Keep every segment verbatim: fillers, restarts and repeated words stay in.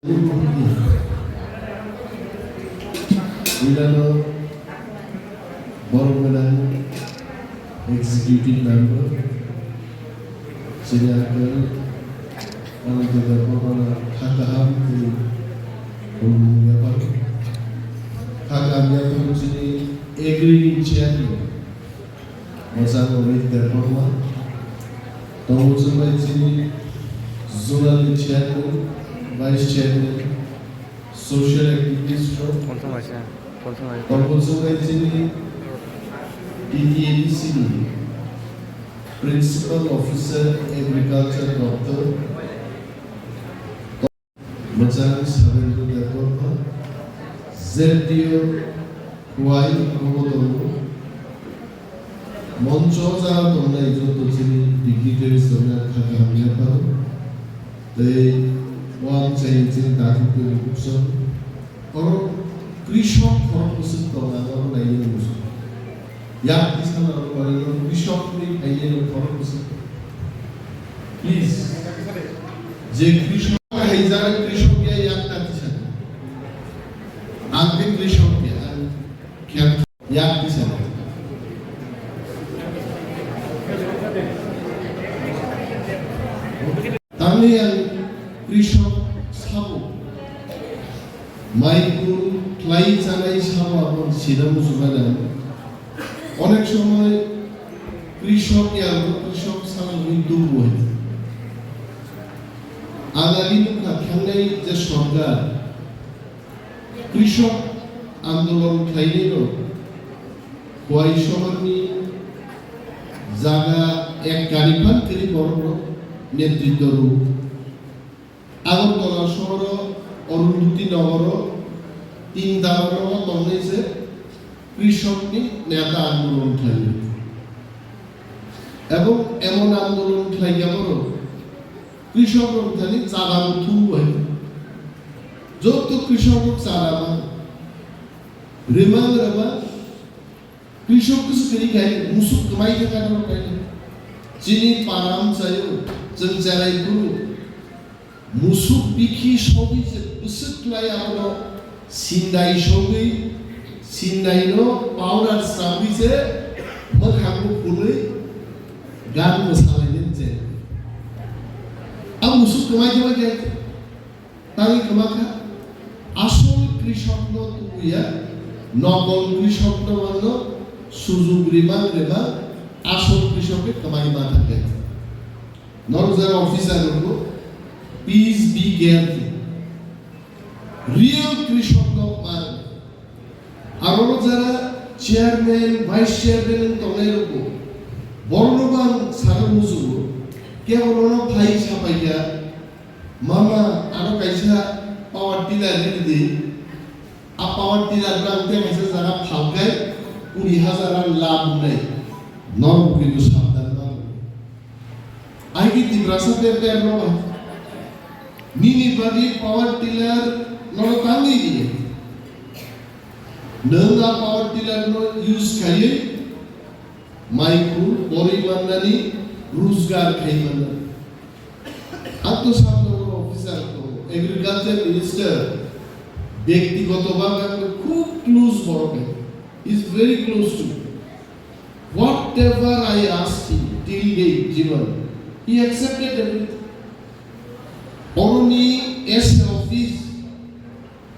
Milano borok gwnang executive member, chini uncle, Ananta Debbarma kha kaham tei khulumung yaphar. Kha kaham yaphar chini agri ni chairman. Mwchang Amit Debbarma, tongo chwng bai chini zonal ni chairman, vice chairman, social activist rok. Kolthong bai se, kolthong bai. Tongo chwng bai chini T T A D C ni principal officer agriculture doctor. Mwchang Sabendra Debbarma, Z D O Khwai Kobotongo, moncho o jaga tongnai joto chini dignitaries rokno kha kaham yapharo, tei o amchaini chini takhuk tei bukhuk song, oro krishok khorok bwswk tong ang abo naiwi muchung. Yak tisana rok manwi no krishok ni khainai rok khorok bwswk. Please. Je krishok hai jaga krishok ya yak ta tisana. Ang khe krishok ya, ang khe yak tisana. Tamni ang krishok sabo. Mai kul khlai chanai sabo abo sina muchungmani ang. Onek somoy krishok ya abo krishok sabo ni duk bo hai. Ang ani nukha thangnai je sorkar krishok andolon khlainai rok Khwai sohor ni jaga ek gari phan kwrwi borok rok netritwo rw. Agartala sohoro Arundhati nogoro tin tala nogo tongnai se krishok ni neta andolon khlaio. Ebong emon andolon khlai ya borok krishok rok thani chada bo thum bai. Joto krishok rok chada ma. Remang remang krishok kwswk kwrwi khai musuk kwmai khe kano kai. Chini param chayo chwng cherai phuru. Musuk bikhi sogwi se bwswk khlai abono sindai sogwi, sindaino powder srabwi se mwkhangbo phunwi gan mwsalainani je. A musuk kwmai kwmai khe tangwi kwma kha, asol krishokno tubuya, nokol krishokno mano sujug rimang rimang asol krishok khe kwmai ma thangkhe. Norok jara officer rokbo, please be careful. Real krishok rok man. Aro jara chairman, vice chairman wng tongnai rokbo. Borokno bo ang sana muchungo. Kebo nono phai sapai kha. Mama, ano kaisa power tiller rini di. A power tiller no ang tei kaisa jaga phalkai kuri hajar rang lab wngnai. Norok bo kintu sabdan ma wngo. Aigi Tiprasa ter ter no bai. Nini bagwi power tiller no tangwi di. Nwng a power tiller no use khaiwi mai khul borwi mannani rujgar khai mannani. Ang to sabno officer to agriculture minister bektigoto bhabe ang to khub close borok hai. He is very close to me. Whatever I asked him till date, Jiban, he accepted everything. Oroni S A office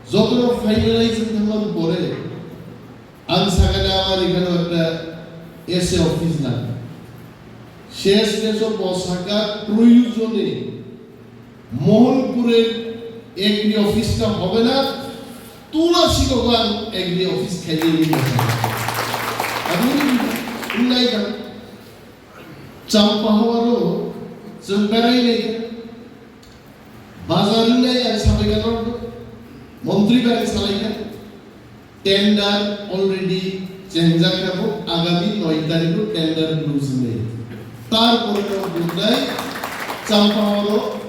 jotono finalize wngthangmani pore ang sakani amari kheno ekta S A office nang. Ses teso bo saka proyojone Mohanpure agri office ta hobe na, Tulasi ko ang agri office khaidi ni basa. Aboni unai ka champa hawaro chwng berai nai ka. Bazar unai ang sabai ka no, montri bai salai ka. Tender already chengjak kha bo, agami noi tarikh o tender close wngnai. Tarpore no bujnai Champahoro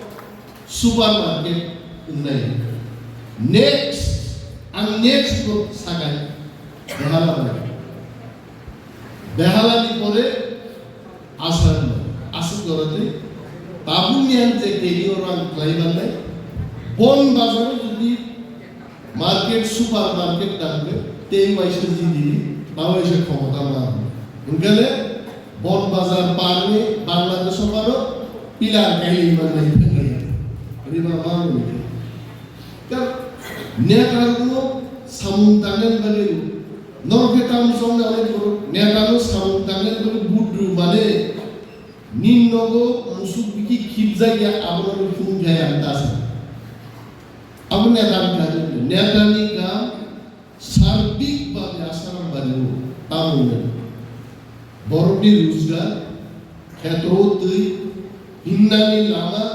supermarket wngnai. Next, ang next bo sakai, Behala bai. Behala ni pore Aswk, aswk jora twi tabuk ni ang je keni oro ang khlai mannai, Bon bazar jodi market, super market dangkhe, tei waisa jidi, ta waisa khomota man. Hwnkhe le bon bazar parni Bangladesh o phano pillar kailai manlai thangkhe. Riba manlai. Ta neta rokno samung tangnani bagwi norok khe tamo chong nai borok neta no samung tangnani bagwi vote rw mani nini nogo musuk bikhi khibjak ya abono phung khe ang ta sa. Abo neta ni kaam, neta ni kaam sarbik babe asaram bari o tamo borok ni rojgar, khetro twi, himnani lama,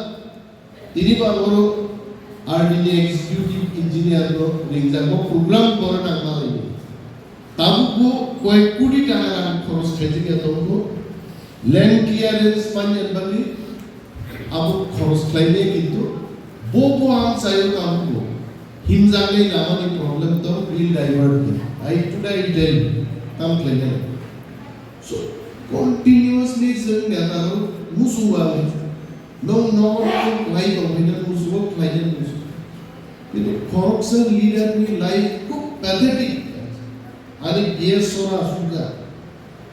tini ba borok R D ni executive engineer no ringjak o program borok nang malai. Tabuk bo koyek koti taka rang khoros khaijak ya tongo. Land clearance manya bagwi abo khoros khlainai kintu bo bo ang chayo tabuk bo himjaknai lama ni problem tong will divert ni. I today I tell tam khlainai. So continuously jeng neta rok musu wa nong nong nong khlai tong khlai nang musu khlai nang musu. Kintu khoroksa leader ni life khub pathetic. Ani P S sora suka.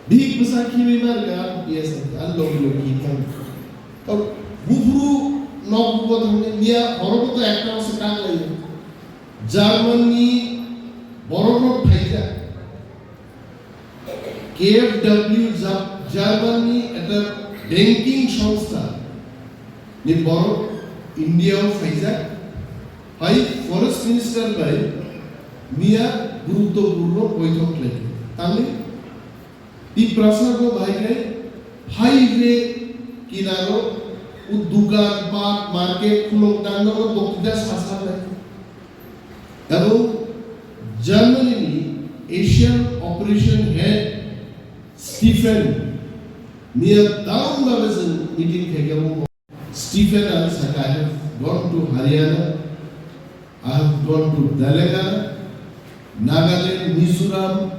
Big bwsa khimwi man ga P S ani logi logi thang. To bufuru nok bubo thangni miya horobo to ekta se kak lai. German ni borok rok phaijak. K F W Jap-, German ni ekta banking songstha ni borok India o phaijak. Hai forest minister bai miya guruttopurno boithok khlai. Tangwi Tiprasa bo bahai khe highway kinaro o dukan pat market khulok dangno boktida sasa nai. Abo Germany ni Asian Operation Head Stephen miya daun babe jeng meeting khaikhe bo Stephen ang sakha, I have gone to Haryana, I have gone to Telangana, Nagaland, Mizoram,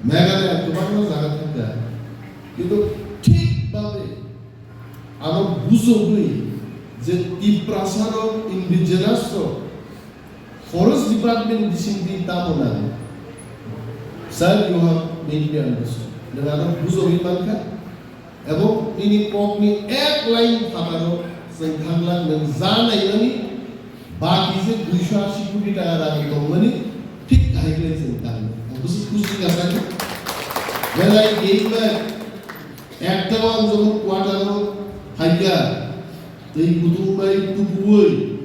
Meghalaya kwbangma jaga thangkha. Kintu thik babe ano bujogwi je Tiprasa rok indigenous rok forest department bisingtwi tamo nango. Sir, you have made me understand. Nwng ano bujogwi mankha. Ebong nini kokni ek line phataro chwng thanglak nwng ja naimani baki je duisho ashi koti taka rang tongmani thik kahai khe chwng tangwi. Ang bwswk kusi ka sani. Belai gate bai ekta o ang jokhon quarter o phaikha, twi kutung bai tubuwi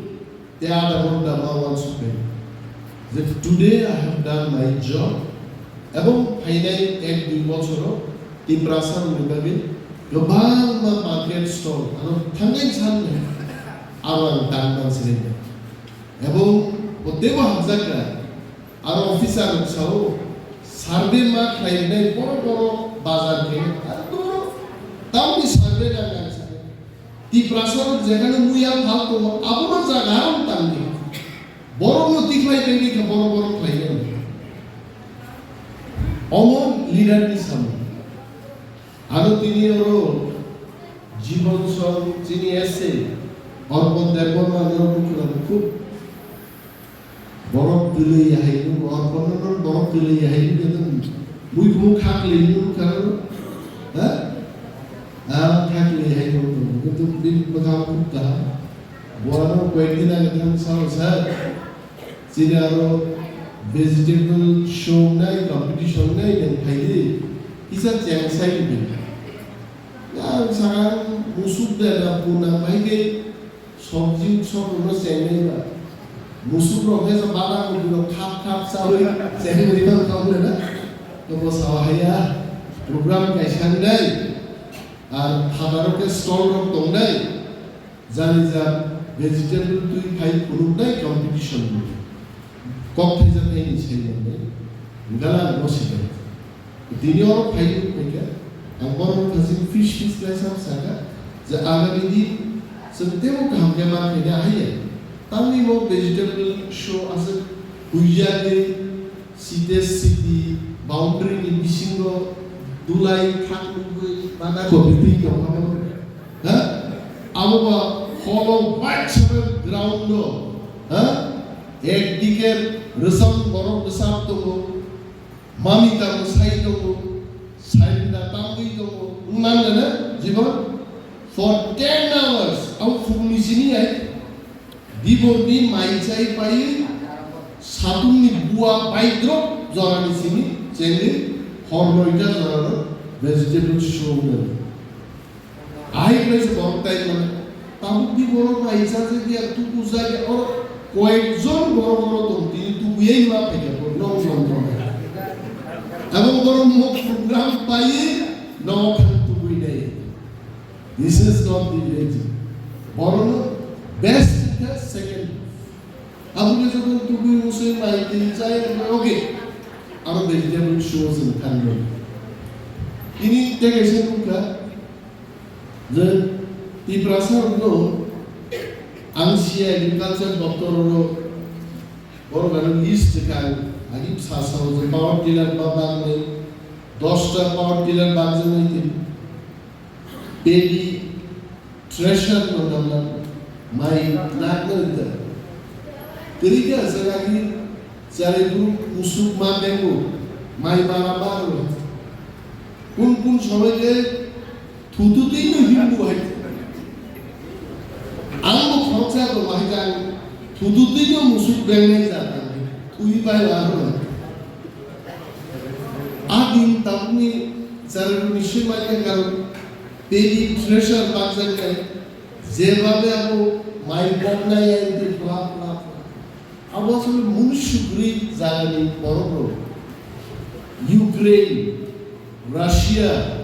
Tei adha ghonta ma uansukmani je today I have done my job, ebong phainai ek dui bochoro Tiprasa rokni bagwi kwbangma market stall ano thangwi sanmani aro ang dan man sinai. Ebong bo teibo hamjakha aro officer rok sao survey ma khlainai boro boro bazar khe aro boro tamni survey nang nang sinai. Tiprasa rok jekhane muya phal tongo, abono jaga rok tangdi. Borokno tikhlai tangdi khe borok borok khlai nai. Omo leader ni samung. Ano tini oro Jibon Song chini S A Orpon Debbarma norok nukho khub Borok kwlwi hai nung, or kono non borok kwlwi hai nung, khe tong mui kumu kha kwlwi nung kha no, ha? Ah, kha kwlwi hai nung tong, khe tong bini bwkhao khub kaham. Bo ano koyek din age thang sao, "Sir, chini aro vegetable show nai, competition nai, nang phai di, kisa cheng sai di." Ya, sakang musuk de na puna bai ke Sobji utsab rokno chengnai ba. Musuk rok khe sa bada kopi rok khap khap chawi chengnai ba khaung le na. To bo sawa haya program kaisa nai. Ar phataro khe stall rok tongnai. Jani ja vegetable twi phai phunuknai competition. Kok thaisa thaini sai manai. Gala no sibai. Tini oro phai phai khe, ang borok thasing fish fish lai sam saka, je agami din chwng teibo kaham khe ma khaina haiya. Tamni bo vegetable show aswk huiyagwi site siti boundary ni bisingo dulai thak nugwi bada kopi twi tongkha. Ha? Abo ba holo white saba ground no Ha? Ekdike rwchap borok rwchap tongo, mamita mwsai tongo, saimda tangwi tongo, wng mangana jibon? For ten hours, abo phungni simi hai, diborni mai chai paiwi, satumni bua baidrop jorani simi chengwi hor noita jorano vegetable show wngnai. Ahai khlai se borok tai mano. Tabuk di borok mai cha je dia tuku ja ya oro koyek jon borok oro tong tini tuku yai ma phai kha borok no jon tong. Abo borok mo program pai no thang tuku nai. This is not the way. Borok no best the second. Abo ke jokon tuku musoi mai tini chai okay. Aro vegetable show se thang. Ini tege se nungkha. Je Tiprasa rokno ang si agriculture doptor oro borok ano list kha agi bwsa sao je power tiller ba bagwi dosta power tiller bagjaknai tini pedi thresher no damna mai nakna rida tini kha je agi chari guru musuk ma bengu mai bara bagwi kun kun somoi je Thutu twi no himbu hai. Ang bo khoroksa bo hai jang thutu twi no musuk bengnai jat ang. Twi bai la no. A din tamni jarani sima ya kar pedi thresher bajak nai. Jeba be abo mai boknai ya iti bla bla bla. Abo asole munusu kwrwi jagani borok rok. Ukraine, Russia,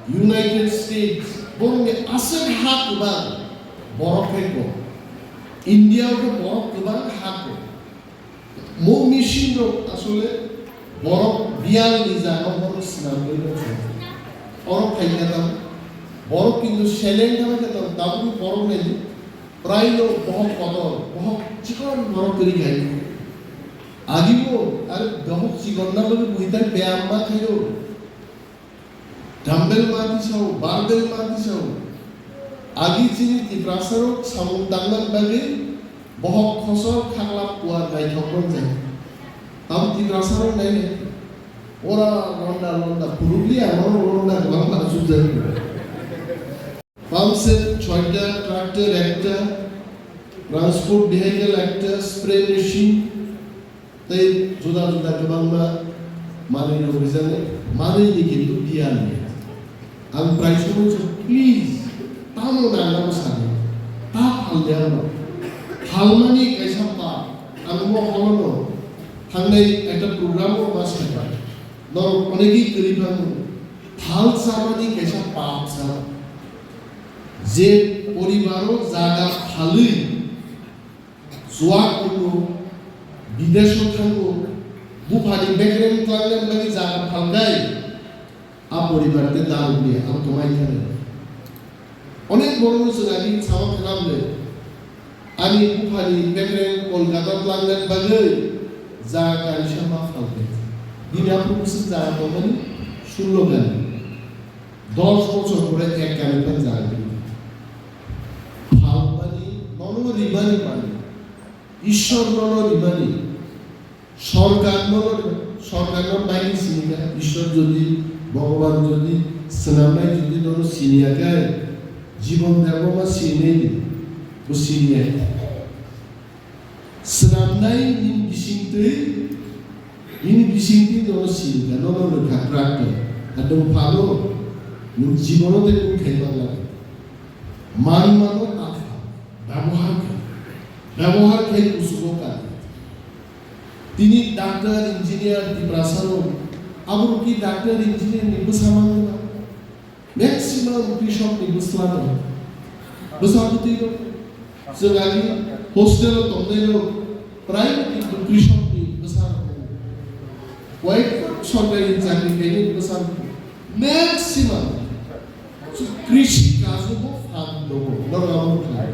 United States, borokni aswk ha kwbang borok thai kok. India o khe borok kwbang ha kok. Mo machine rok asole borok biyal ni jaga borok swnamwi rok kha. Borok thai khe tam, borok kintu seleng thang khe tam, tabuk borok nai Prai no bohok kotor, bohok chikon borok kwrwi khai. Agi bo, are bohok chikon na bagwi buitai beyam ma khaio. Dumbbell ma tisao, barbell ma tisao. Agi chini Tiprasa rok samung tangna bagwi bohok khosor khaklap kuar naithok rok jai. Tamo Tiprasa rok nai nai. Ora londa londa, purubli amo londa kwbang ma sujak. Pump set soita, tractor ekta, transport vehicle ekta, spray machine, tei juda juda kwbangma manwi rok rijak, manwi ni kintu diya ni. Ang prai sumui so, please, tamo nang nang sadi, ta phal ya no. Phalmani kaisa pa, ang mo holo no, thangnai ekta program o ma sakha, norok onegi kwrwi phango, phal chamani kaisa pa sa. Je poribaro jaga phalwi chuak wngo, bidesh o thango, buphani bekreng twlangna bagwi jaga phalkai, a poribar tei narwkni ang kwmai thani. Onek borokno chwng ani sama khwnam le, ani buphani bekreng Kolkata twlangna bagwi jaga kaisa ma phalkai. Bini aphuru bwswk jaga tongmani sullo gari. Dos bochor pore ek gari phan jaga twi. Phalmani nono rimani mani. Ishwar nono rimani. Sorkar nono rimani. Sorkar nono naini sini kha. Ishwar jodi, Bhogoban jodi, swnamnai jodi nono siniya khe, Jibon Debbarma sinai di. Bo siniya. Swnamnai nini bisingtwi, nini bisingtwi nono sini kha, nono rwkha kwrak khe. Adong phano nwng jibono tei nwng khai manglak. Manmano ta kha, byabohar kha. Byabohar khai kuchugo ka. Tini doctor, engineer, Tiprasa rok, abo rok ki doctor, engineer ni bwsa manglak. Maximum krishok ni bwsla no. Bwsa bwtwi no. Chwng agi hostel o tongnai no. Prai no kintu krishok ni bwsa no. Koyek sorkari chakri khaini bwsa no. Maximum. So krishi kajo bo phan dogo. Norok abo khai.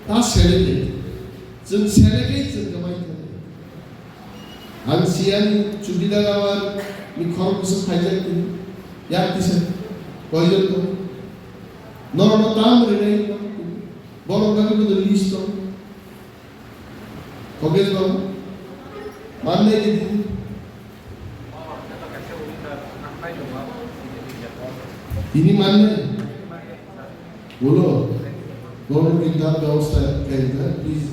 Ta sele de. Chwng sele kai chwng kamai thani. Ang siyani chubidar awar ni khorok bwswk phaijak tini. Yak tisa. Koijon tong. Norokno tam rinai tong. Borok bagwi bodo list tong. Kokesh babu, mannai ni tini. Tini mannai. Bolo, government ni tam byabostha khaijak, please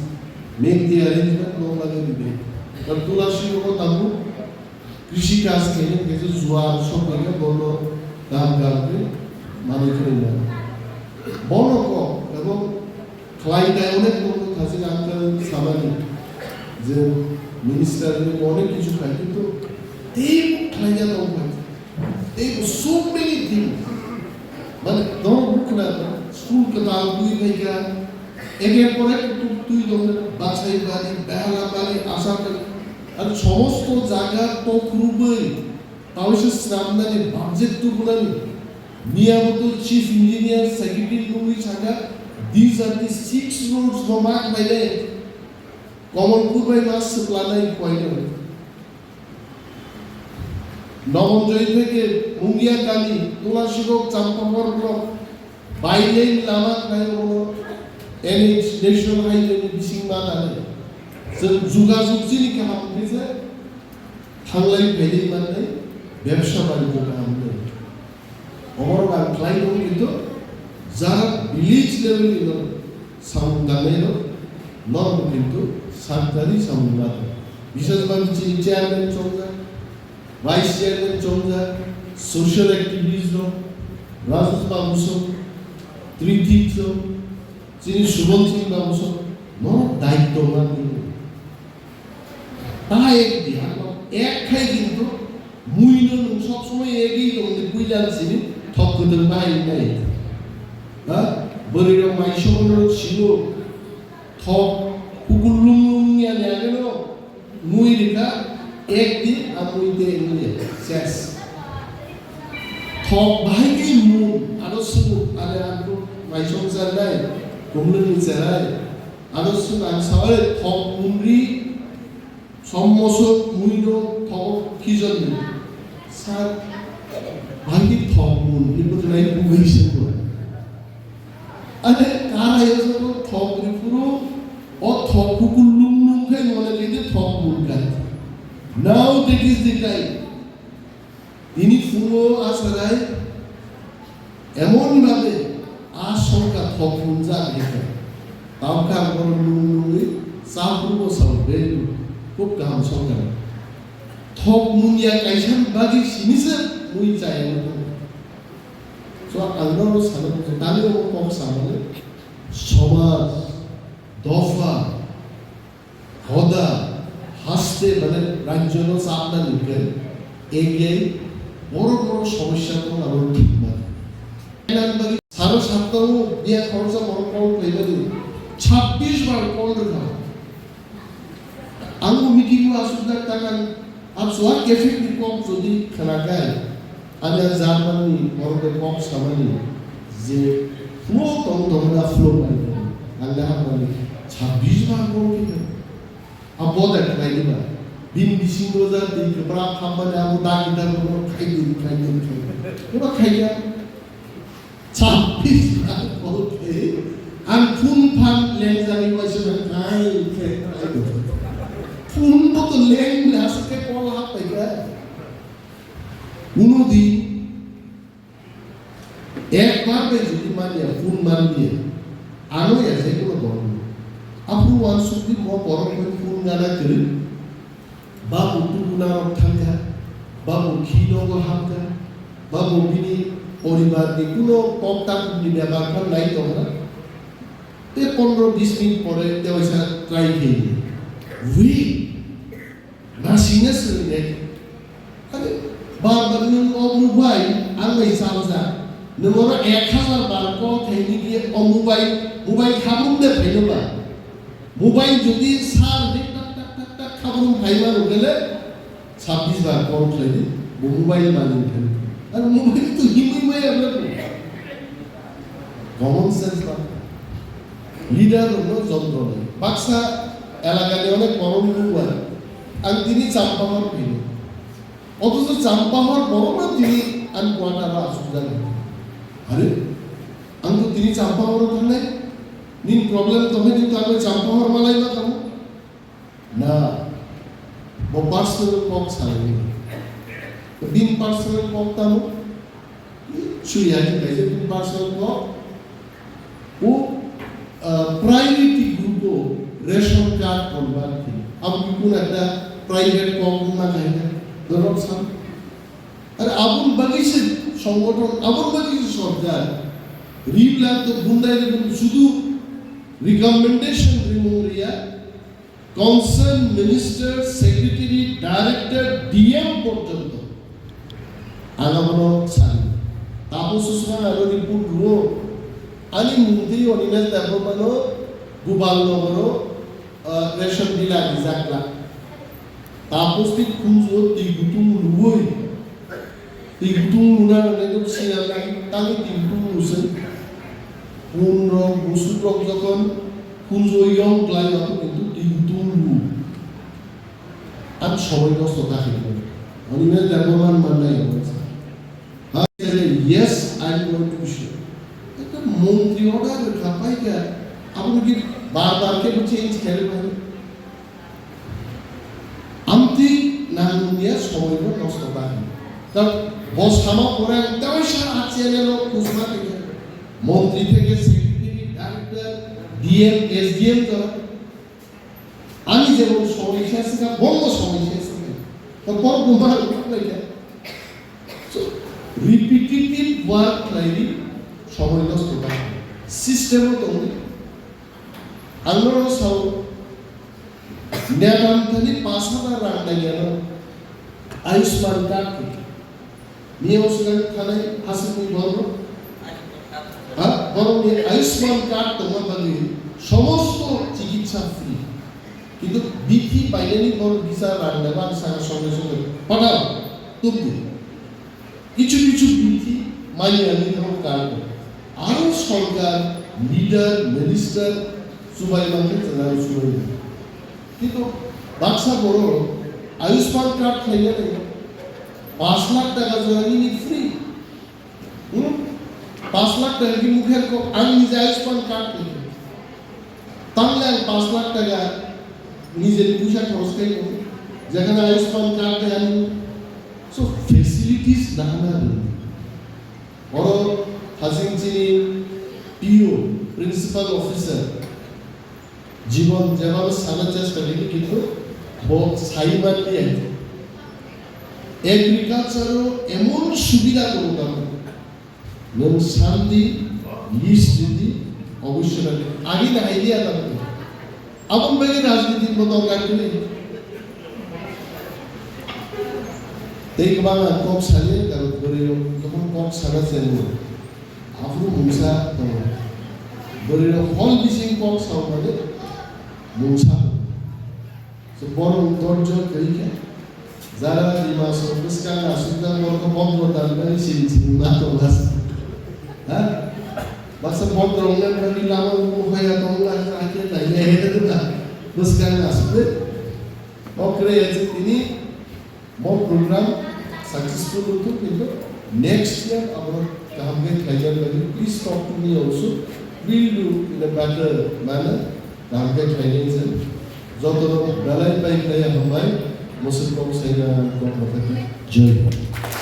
make the arrangement, no lage dibe. Tar tula swi ko tamu, krishi kaj khaijak, khaijak juar sok khaijak, bono dam dam khe manwi khaijak. Bono ko, ebong khlai kai onek bono thajak ang khe samani je minister ni onek kichu khai kintu tei khlai ya tong khai. Tei so many things. Mane, norok bukna school kwtal twi phaikha, eker pore twi dong, bachai bari, behala bari, asa bari. Ar somosto jaga tokrubwi, tawisa swnamnani, budget tubunani. Miyaboto chief engineer, secretary nungwi saka, these are the six roads bo mak baile. Kamalpur bai ma swklanai khuaino. Nomonjoi theke Mungia kami, Tulasibog, Champahor block, bai lane lama khlai bono N H, National Highway ni bising ma tanai. Chwng jugajug chini kaham khe se thanglai phailai mannai, bebsa bari bo kaham wngnai. Oborok ang khlai tongo kintu jara village level ni no samung tangnai no norok kintu sarkari samung ma tong. Bisas bang chini chairman chongjak, vice chairman chongjak, social activist rok, Rajesh Babu song, Tritik song, chini Subal Singh Babu song, norok daityo ma tong. Ta ek di, ano ek khai kintu mui no nwng sob somoi egwi tong di, puila sini thok kwtwng bahai nai. Ha? Bwrwi rok mai sobo no sino thok kukulung lung ya ya no mui rika ek di a mui te mui ya. Ses. Thok bahai khe mun, ano subu, ano ano mai song char nai, kumlung ni cherai. Ano sung ang sawi thok munri, som mosok mui no thok khijon ni. Sir, bhai thok mun ni bwtwlai bugui se ko. Ane kara yo so thok ni puro, o thok kukul lung lung khai mone lide thok mun kai. Now that is the time. Tini phungo a chwrai emon bhabe a sorkar thok phunjak hai khe, tamo khe ang bono nung nungwi cha phungo sao, very good, khub kaham sorkar. Thok munya kaisa bagwi sini se mui chaya wngkha. So ang bono sana muchung, tani omo kok samani somaj, dopha, hoda, haste, mane, rajyo no chapna ningkhe, A P I borok borok somosya tong abo thik ma. Saro sapta o biya khoroksa borok call khlaimani, chabbish bar call rwkha. Ang o meeting o aswk jak takan. Abswak kefik ni kok jodi khwnakhai, ani a German ni borok bai kok samani je flow tong tong na flow bai tong. Ang da hamani chabbish bar kok khe a boda khlai ni ba. Bini bisingo ja twi kwbra phammani abo dagi dagi borok khai di khai di khai di. Eba khai ya. Chabbish bar call khe ang phone phan lengjani waisa nang khai khe khai do. Phone bo to leng le aswk khe call hap pai kha. Uno di ekbar bai jodi manya phone manliya, ano ya je kono borok no. Aphuru uansuk di mo borok bai phone gana kwrwi. Babu tubu narok thangkha, babu khi nogo hamkha, babu bini poribar ni kuno kok takhuk ni bebak phan nai tongna. Te pondro bis minute pore te waisa try khe. Wi, nasingna swrwngde. Are, bar bar nwng o mobile ang bai chaljak. Nwng oro ek hazar bar call khaini khe o mobile, mobile khabrum de phaino ba. Mobile jodi sar de tak tak tak tak khabrum phai mano gele, chabbish bar call khlai di, bo mobile mani thani. Ar mobile to himwi maya bla. Common sense ba. Leader rokno jontro nai. Baksa elaka ni onek korom nungba. Ang tini Champahor phino. Othocho Champahor borok no tini ang quarter o asuk jani. Are, ang to tini Champahor o thangnai. Nini problem tongkhe nini to ang Champahor malai ma thango. Na, bo personal kok salai. Bini personal kok tamo? Suya ni kaisa bini personal kok. O, ah, priority group o ration card convert khe. Abo ki kun ekta private kok wngma khe dorok sam. Are aboni bagwi se songgothon, aboni bagwi se sorkar. Ribla to bundai ribun sudu recommendation rimung riya. Concerned minister, secretary, director, D M porjonto ang abono sani. Tapo susma aro report ruo. Ani mungtwi Animesh Debbarmano Gopal Nogoro, ah, ration dealer rijakla. Tapo sti khunjuo twi gutung ruoi. Twi gutung luna rwnai khe sina nai, tangwi twi gutung lusai. Pun rok, busuk rok jokhon khunjo yong klai, wakhe kintu twi gutung lu. Ang somoi nosto ta khaikha. Ani me Debbarman mannai ang sa. Ha, yes, I am going to be sure. Ekta montri order rwkha paikha, abo ki bar bar khe bo change khairokha. Amtwi nangmungya somoibo nosto ta hwn. Ta bo sama pore ang teisa a channel o khusma tongya. Montri theke secretary, director, D M, S D M jora. Ami jemon somoi khe swkha, bobo somoi khe swkha. To bor buma rwkha. So, repetitive work khlaidi somoi nosto ta hwn. System o tongdi. Ang norok sao, Medam thani pash hajar rang nai ano Ayushman card khe. Miyao swkang thanai aswkni borok. Ha? Borokni Ayushman card tongma bagwi somosto chikitsa free. Kintu bithi painani borok bisa rang naiba ang saka songe songe patao tubdi. Kichu kichu bithi mani ani thang kar. Aro sorkar, leader, minister chubai mangkhe chwla chubai. Kintu baksa borok Ayushman card khlaiya nai. Pash lakh taka jora nini free. Hmm? Pash lakh taka ki mukher ko ang nije Ayushman card khlaiya. Tamle ang pash lakh taka nije puisa khoros khai ko. Jekhane Ayushman card de ani. So facilities nahana rwdi. Oro hasing chini P O, Principal Officer, jibon jebhabe sana chesta khaidi kintu bo sai manliya. Agriculture o emon subida tongo tamo. Nwng santi, list ridi, oboisyo nang. Agi na idea tamo. Aboni bagwi rajniti bo tong kha kini. Tei kwbang ang kok saliya, karon bwrwi rok kwbang kok sana chengo. Aphuru mungsa tongo. Bwrwi rok hol bising kok saumani mungsa tongo. So borok dorjo kwrwi khe. Jara Dimasong bwskang asukjak borok bodro dalmani sini sini ma tongo. Ha? Baksa bodro wngnani bagwi lama o mukhaya tongo, akhe nainai hede dwna bwskang asukde. O kwrwi hai se tini bo program successful wngthok, kintu next year abo kaham khe khlaina bagwi please talk to me also. We'll do in a better manner. Kaham khe khlainai se jotono belai bai khlaiya hambai. Musuk kok saina kok mathai. Jai Hind.